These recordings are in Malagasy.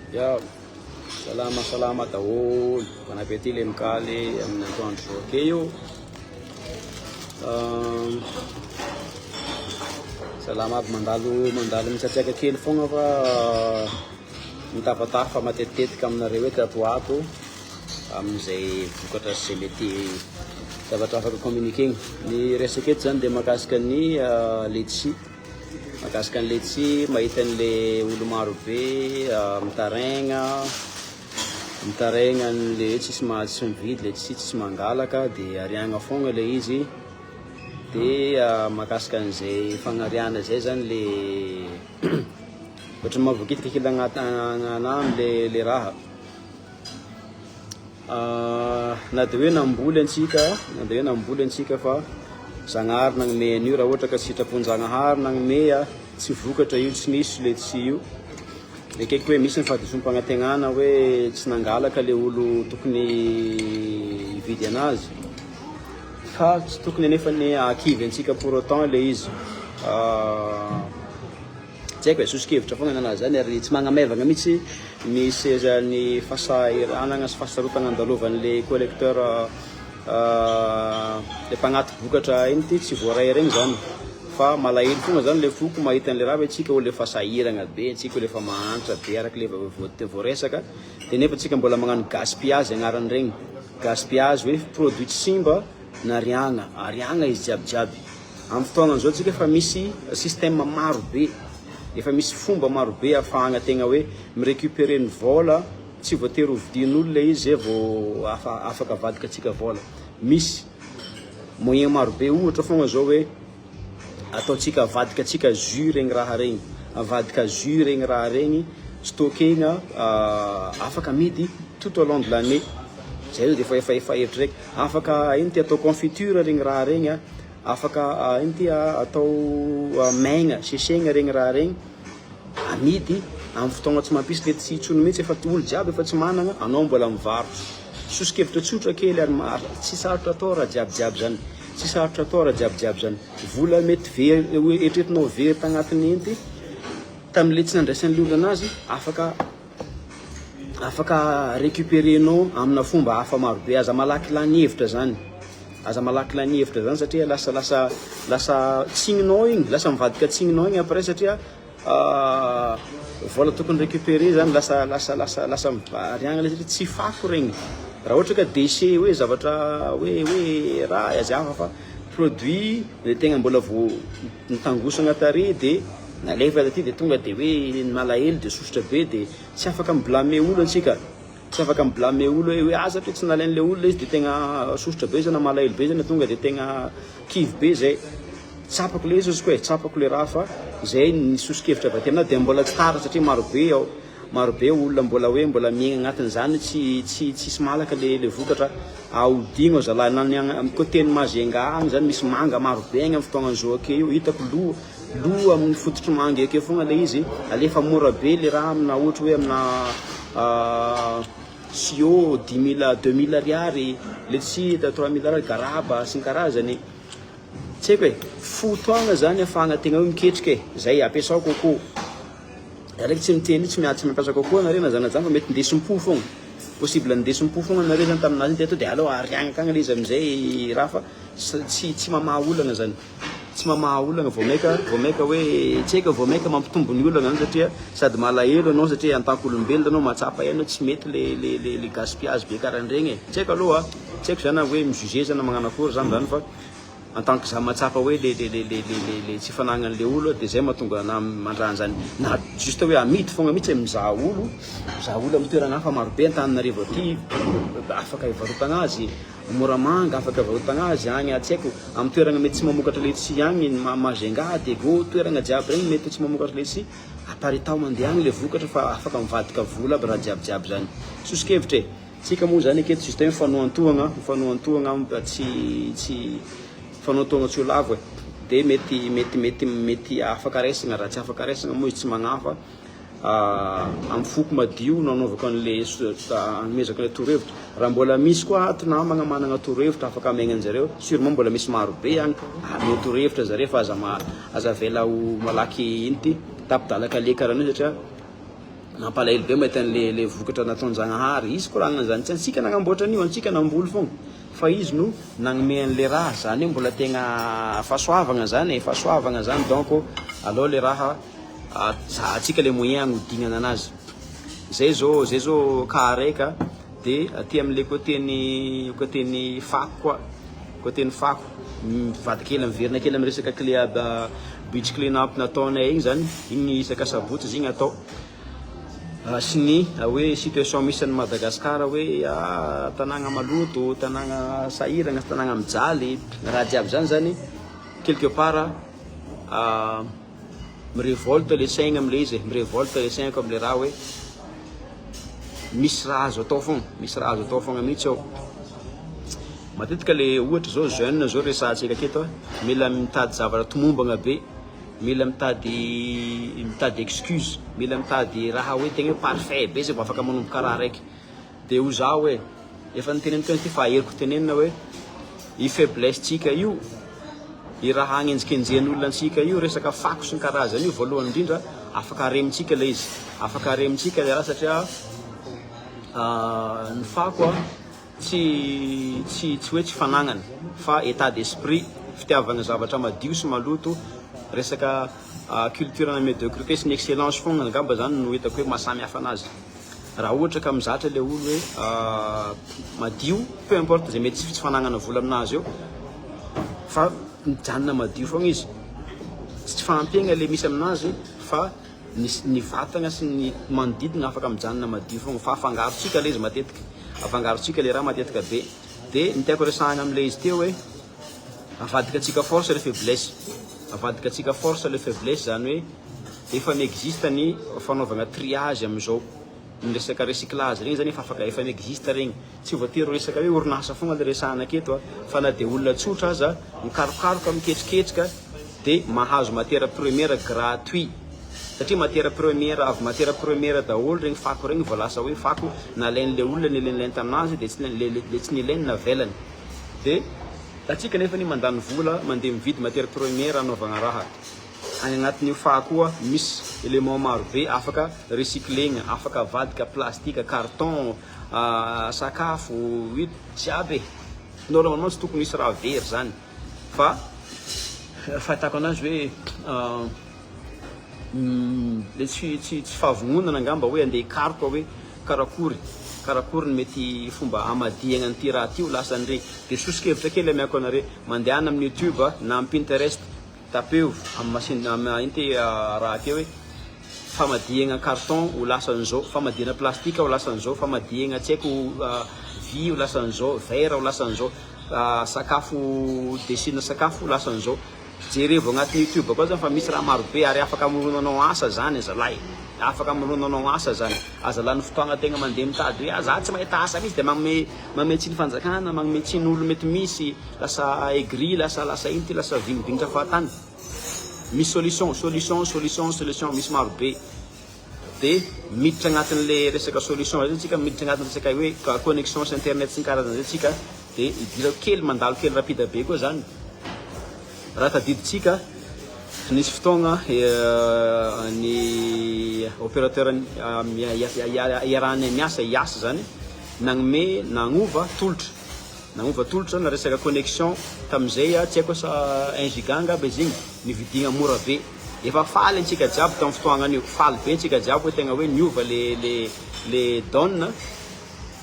Ya, salama salama daholo. Bon appétit le mikaly amin'ny antoandro zao ake io. Salama aby mandalo mandalo mitsatsiaka kely fogna fa mitafatafa matetitetika aminareo eto ato ho ato amin'izay vokatra sy izay mety zavatra afaka communiquer-gna. Ny resaka eto zany dia mahakasika ny letchi. Mahakasika an'i letchi, mahita an'le olo maro be mitaraigna, mitaraigna an'le hoe tsisy mahazo tsy mividy letchi, tsisy mangalaka de ariagna foagna le izy, de mahakasika an'izay fagnariana zay zany le ohatran'ny mahavoakitika kely agnaty agnahy le le raha. Na de hoe namboly antsika, na de hoe namboly antsika fa Zagnahary nagnome an'io, raha ohatra ka sitrapon-Jagnahary nagnome a, tsy vokatra io, tsy nisy le tsy io, ekeko hoe misy ny fahadisoam-pagnategnana hoe tsy nangalaka le olo tokony hividy anazy, fa tsy tokony anefa ny hahakivy antsika pour autant le izy. Tsy haiko e, soso-kevitra foagna nanahy zany ary tsy magnamaivagna mihitsy ny seza ny fahasahiranagna sy fahasarotagna andalovan'le collecteur le mpagnaty-bokatra ino ty tsy voaray regny zany fa malahelo foagna zany le foko mahita an'le raha hoe tsika olo efa sahiragna be, tsika olo efa mahantra be araka le voaresaka de nefa tsika mbola magnano gaspillage agnaran'iregny, gaspillage hoe produit tsy simba nariagna, ariagna izy jiaby jiaby. Amin'ny fotoagna zao tsika efa misy système maro be, efa misy fomba maro be ahafahagna tegna hoe mi-recuperer ny vôla, tsy voatery ho vidian'olo le izy zay vao afa- afaka avadikantsika vôla, misy moyen maro be ohatra foagna zao hoe ataontsika avadikantsika jus regny raha regny, avadika jus regny raha regny, stockena afaka amidy tout au long de l'année, zay zao de efa efa efa hevitry raiky, afaka ino ty atao confiture regny raha regny a. Afaka ino ty atao maigna, sesegna regny raha regny, amidy amin'ny fotoagna tsy mampisy le tsy intsony mihitsy efa olo jiaby efa tsy managna, anao mbola mivarotro. Soso-kevitra tsotra kely ary maro, tsy sarotra atao raha jiaby jiaby zany, tsy sarotra atao raha jiaby jiaby zany. Vola mety very eritreretinao very tagnatin'ny ino ty, tamin'le tsy nandraisan'le olona anazy, afaka afaka recuperenao amina fomba hafa maro be, aza malaky lany hevitra zany, aza malaky lany hevitra zany satria lasa lasa lasa tsigninao igny, lasa mivadika tsigninao igny après satria vola tokony recuperer zany lasa lasa lasa lasa mivariagna le satria tsy fako regny, raha ohatra ka déchet hoe zavatra hoe hoe raha azy hafa fa produit le tegna mbola vao nitangosagna tary de nalefa taty de tonga de hoe malahelo de sosotra be de tsy afaka mi-blamer olo antsika, tsy afaka mi-blamer olo hoe hoe ah satria tsy nalain'le olona izy de tegna sosotra be zay na malahelo be zay na tonga de tegna kivy be zay. Tsapako le izy ozy koa e, tsapako le raha fa zay ny soso-kevitra avy aty aminahy de mbola tsy tara satria maro be ao, maro be olona mbola hoe mbola miaigna agnatin'izany tsy tsy tsisy malaka le le vokatra, aodigno zalahy na ny agny amin'ny côté-n'i Majunga agny zany misy manga maro be agny amin'ny fotoagnan'izao ake io, hitako lo Lo amin'ny fototry manga akeo foagna le izy, alefa mora be le raha amina ohatra hoe amina sio dix mille, deux mille ariary, letchis 3000 ariary, garaba sy ny karazany, tsy haiko e, fotoagna zany ahafahagna tegna hoe miketrika e, zay ampiasao coco, za ndraiky tsy miteny io tsy mia- tsy mampiasa coco nareo na zana zany fa mety indesim-po foagna, possible nindesim-po foagna nareo zany taminazy iny de to de aleo ariagna akagny le izy amizay raha fa tsy tsy mamaha olagna zany. Tsy mamaha olana vao maika vao maika hoe tsy haiko vao maika mampitombo ny olana zany satria sady malahelo anao satria en tant qu'olombelona anao mahatsapa ihany hoe tsy mety le le le le gaspillage be karahan'regny e, tsy haiko aloha tsy haiko zany hoe mi-juger zany na magnano akory zany zany fa en tant que za mahatsapa hoe le le le le le le le tsy fanagnan'le olo de zay mahatonga anah mandraha an'zany na juste hoe amidy fogna mihitsy e mizaha olo mizaha olo amin'ny toerana hafa marobe Antananarivo aty afaka hivarotagna azy. Moramanga afaka avarotagna azy agny tsy haiko amin'ny toeragna mety tsy mamokatra letchis agny ny Majunga, Diego, toeragna jiaby regny mety tsy mamokatra letchis, aparitaho mandeha agny le vokatra fa afaka mivadika vola aby raha jiaby jiaby zany. Soso-kevitra e! Tsika moa zany aketo juste hoe mifanohantohagna, mifanohantohagna tsy tsy mifanohantohagna tsy ho lavo e! De mety mety mety mety afaka raisigna, raha tsy afaka raisigna moa izy tsy magnafa. Amin'ny foko madio no anaovako an'le anomezako an'le torohevitra. Raha mbola misy koa ato namagna managna torohevitra afaka amegna anjareo, surement mbola misy maro be agny, ameo torohevitra zare fa aza aza avela ho malaky ino ty, tapi-dalaka aleha karaha an'io satria. Mampalahelo be mahita an'le le vokatra nataon-Jagnahary. Izy koragnina zany, tsy antsika nagnamboatra an'io, antsika namboly fogna fa izy no nagnome an'le raha, zany hoe mbola tegna fahasoavagna zany e, fahasoavagna zany donc alao le raha zahantsika le moyen agnodignana anazy. Zay zao zay zao cas raika de aty am'le côté-n'ny côté-n'ny fako koa, côté-n'ny fako mivadika kely miverina kely am'resaka clé beach clean up nataonay igny zany, igny isaka sabotsy izy igny atao. Sy ny hoe situation misy an'i Madagascar hoe tanàgna maloto, tanàgna sahiragna, tanàgna mijaly, raha jiaby zany zany quelque part mi-revolte le saigna am'le izy e, mi-revolte le saignako am'le raha hoe misy raha azo atao fogna, misy raha azo atao fogna mihitsy ao. Matetika le ohatra zao jeune zao resahantsika aketo a, mila mitady zavatra tomombagna be, mila mitady mitady excuse, mila mitady raha hoe tegna hoe parfait be zay vao afaka manomboka raha raiky. De ho zaho hoe, efa niteneniko ihany ty fa aheriko tenenina hoe i faiblesse-tsika io, i raha agnenjikenjehan'olona antsika io, resaka fako sy ny karazany io voalohany indrindra afaka aremintsika le izy, afaka aremintsika le raha satria ny fako a tsy tsy tsy hoe tsy fanagnana fa état d'esprit, fitiavagna zavatra madio sy maloto, resaka culture na médiocrité sy ny excellence fogna angamba zany no hitako hoe mahasamy hafa anazy. Raha ohatra ka mizatra le olo hoe madio, peu importe zay mety tsy fanagnana vola aminazy eo fa mijanona madio fogna izy, tsy fahampiagna le misy aminazy fa ny ny vatagna sy ny manodidina afaka mijanona madio fogna fa afangarontsika le izy matetika, afangarontsika le raha matetika be. De ny tiako resahana am'le izy teo hoe avadika antsika force le faiblesse, avadika antsika force le faiblesse zany hoe efa mi-existe ny fanaovagna triage am'izao, ny resaka recyclage regny zany efa afaka efa mi-existe regny, tsy voatery ho resaka hoe orinasa fogna le resahana aketo a, fa na de olona tsotra aza mikarokaroka miketriketrika de mahazo matière première gratuit, satria matière première avy matière première daholo regny fako regny vao lasa hoe fako nalain'le olona nilainilainy taminazy de tsy le le tsy nilainy navelany, de atsika nefany mandany vola mandeha mividy matière première anaovagna raha. Any agnatin'io fako io misy élément maro be afaka recyclegna, afaka avadika plastique, carton, sakafo, io jiaby e. Normalement tsy tokony hisy raha very zany fa fahitako anazy hoe le tsy tsy tsy fahavononana angamba hoe andeha hikaroka hoe karakory karakory ny mety fomba hamadihana an'ity raha ty ho lasa an'ireny. De soso-kevitra kely amiako anare, mandehana amin'ny youtube na amin'ny pinterest, tapeo amin'ny machine amy ino ty raha akeo hoe famadihana carton ho lasa an'izao, famadihana plastique ho lasa an'izao, famadihana tsy haiko vy ho lasa an'izao, verre ho lasa an'izao, sakafo déchet-na sakafo ho lasa an'izao. Jerevo agnatin'ny youtube koa zany fa misy raha maro be ary afaka amoronanao asa zany zalahy, afaka amoronanao asa zany. Aza lany fotoagna tegna mandeha mitady hoe ah za tsy mahita asa mihitsy de magnome magnome tsiny fanjakana, magnome tsiny olo mety misy, lasa aigri, lasa lasa ino ty, lasa vignivignitra fahatany. Misy solution, solution, solution, solution misy maro be. De miditra agnatin'le resaka solution zay tsika, miditra agnatin'ny resaka hoe connexion sy internet sy ny karazany zay tsika, de idirako kely mandalo kely rapide be koa zany. Raha tadiditsika nisy fotoagna ny opérateur iarahanay miasa hiasa zany nagnome nagnova tolotra, nagnova tolotra na resaka connexion tamizay tsy haiko asa 1 giga angamba izy igny nividigna mora be. Efa faly antsika jiaby tamin'ny fotoagnan'io, faly be antsika jiaby hoe tegna hoe niova le le le donne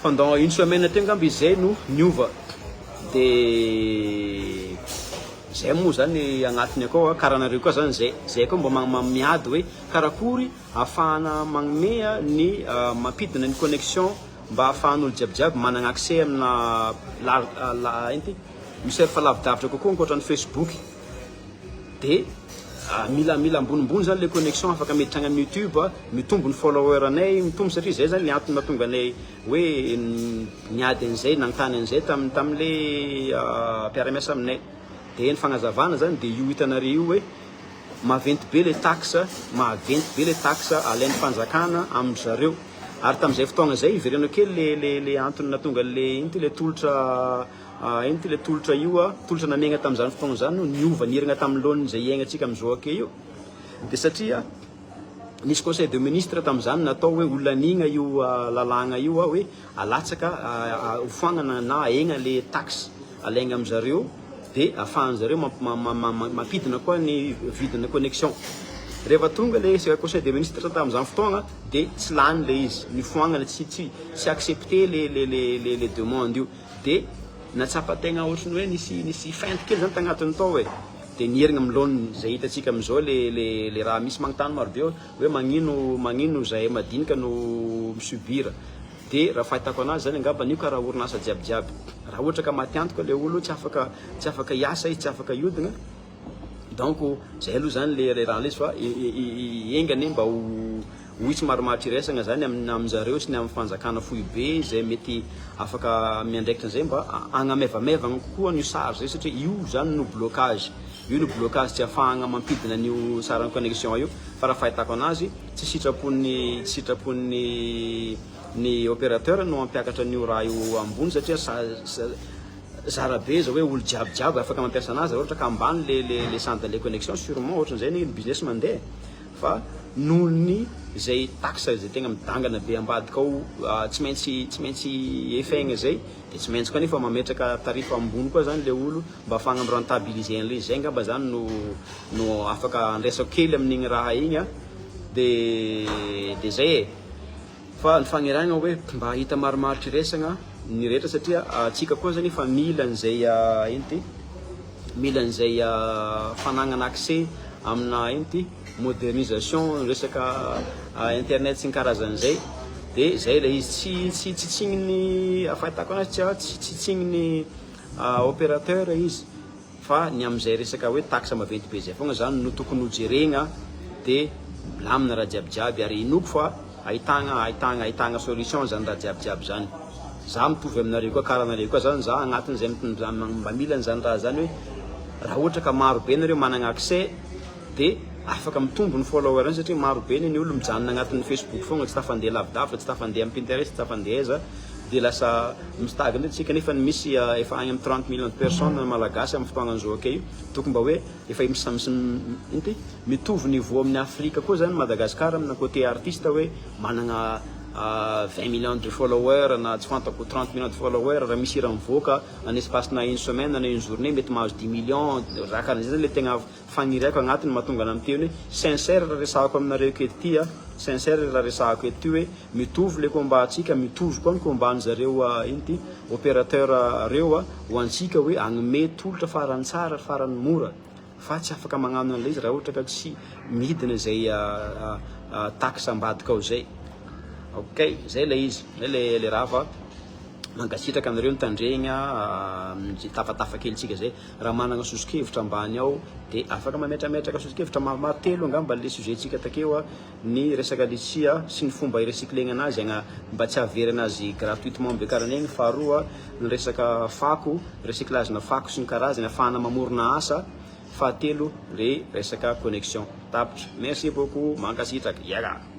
pendant une semaine teo angamba izy zay no niova. De zay moa zany agnatiny akao karaha anareo koa zany zay, zay koa mba miady hoe karakory ahafahana magnome ny mampidina ny connexion mba ahafahan'olo jiabijiaby managna accès amina la ino ty mi-surfe lavidavitra kokoa ankoatran'ny Facebook. De mila mila ambonimbony zany le connexion afaka miditra agny amin'ny youtube, mitombo ny follower anay, mitombo satria zay zany le antony nahatonga anay hoe niady an'izay nanontany an'izay tam tam'le mpiara-miasa aminay. De ny fagnazavana zany de io hitanareo io hoe maventy be le taxe, maventy be le taxe alain'ny fanjakana amin-dry zareo. Ary tam'izay fotoagna zay iverenako kely le le le antony nahatonga an'le ino ty le tolotra ino ty le tolotra io a, tolotra namegna tam'izany fotoagna zany no niova nierigna tamin'ny laoniny zay iaignantsika am'izao ake io. De satria Nisy conseil de ministre tamin'izany natao hoe holaniana io lalàgna io hoe alatsaka hofoagnana na ahegna le taxe alaigna amin'zareo de afahan'zareo mampidina koa ny vidina connexion. Rehefa tonga le conseil de ministre tamin'izany fotoagna de tsy lany le izy, nifoagnana tsy tsy tsy accepté le le le le demande io de nahatsapa tegna ohatran'ny hoe nisy nisy feinte kely zany tagnatiny tao e, de niherigna amin'ny laoniny zay hitantsika amin'izao le le le raha misy magnontany marobe hoe magnino magnino zahay madinika no mi-subir. De raha fahitako anazy zany angambany io karaha orinasa jiaby jiaby raha ohatra ka maty antoka le olo tsy afaka tsy afaka hiasa izy tsy afaka hiodina donc zay aloha zany le le raha le izy fa enga anie mba ho ho hisy marimaritra iraisagna zany amin'ny aminjareo sy ny amin'ny fanjakana foibe zay mety afaka miandraikitra an'izay mba hagnamaivamaivagna kokoa an'io sary zay satria io zany no blocage io no blocage tsy ahafahagna mampidina an'io sarin'ny connexion io fa raha fahitako anazy tsy sitrapon'ny tsy sitrapon'ny ny opérateur no hampiakatra an'io raha io ambony satria zara be zao hoe olo jiaby jiaby afaka mampiasa anazy raha ohatra ka ambany le le le centre le connexion sûrement ohatran'izay ny business mandeha fa noho ny zay taxe zay tegna midangana be ambadika ao tsy maintsy tsy maintsy efaigna zay de tsy maintsy koa nefa mametraka tarif ambony koa zany le olo mba ahafahana mi-rentabiliser an'le izy zay angamba zany no no afaka andraisako kely amin'igny raha igny a de de zay e. Fa ny fagniragna hoe mba hahita marimaritra iraisagna ny rehetra satria atsika koa zany efa mila an'izay ino ty mila an'izay fanagnana accès amina ino ty modernisation resaka internet sy ny karazan'izay de zay le izy tsy tsy tsy tsigniny fahitako anazy tsy tsy tsigniny opérateur izy. Fa ny amin'izay resaka hoe taxe maventy be zay foagna zany no tokony ho jeregna de milamina raha jiaby jiaby ary inoako fa ahitagna ahitagna ahitagna solution zany raha jiaby jiaby zany. Za mitovy aminareo koa karaha anareo koa zany za agnatin'izay mba mila an'izany raha zany hoe raha ohatra ka maro be nareo managna accès de afaka mitombo ny follower satria maro be ny olo mijanona agnatin'ny facebook foagna tsy tafandeha lavidavitra tsy tafandeha amin'ny pinterest tsy tafandeha aiza de lasa mi-stagne ndray tsika nefa misy efa agny amin'ny 30 millions de personnes malagasy amin'ny fotoagnan'izao akeo io tokony mba hoe efa ino ty mitovy niveau amin'ny Afrika koa zany Madagascar amina côté artiste hoe managna 20 millions de followers na tsy fantako 30 millions de followers raha misy hira mivoaka en espace na une semaine na une journée mety mahazo 10 millions raha karahan'zay zany le tegna fagniriako agnatiny mahatonga ana miteny hoe sincère raha resahako aminareo aketo ty a sincère raha resahako eto ty hoe mitovy le combat antsika mitovy koa ny combat zareo ino ty opérateur reo a ho antsika hoe agnome tolotra farany tsara farany mora fa tsy afaka magnano an'ilay izy raha ohatra ka tsy midina zay taxe ambadika ao zay. Ok, zay le izy zay le le raha fa mankasitraka anareo nitandregna tafatafa kelitsika zay. Raha managna soso-kevitra ambany ao de afaka mametrametraka soso-kevitra maromaro telo angamba le sujet-tsika takeo a ny resaka litchi sy ny fomba irecyclegna anazy agna mba tsy hahavery anazy gratuitement be karaha faharoa ny resaka fako recyclage na fako sy ny karazany ahafahana mamorona asa fahatelo le resaka connexion tapitra. Merci beaucoup, mankasitraka yaka.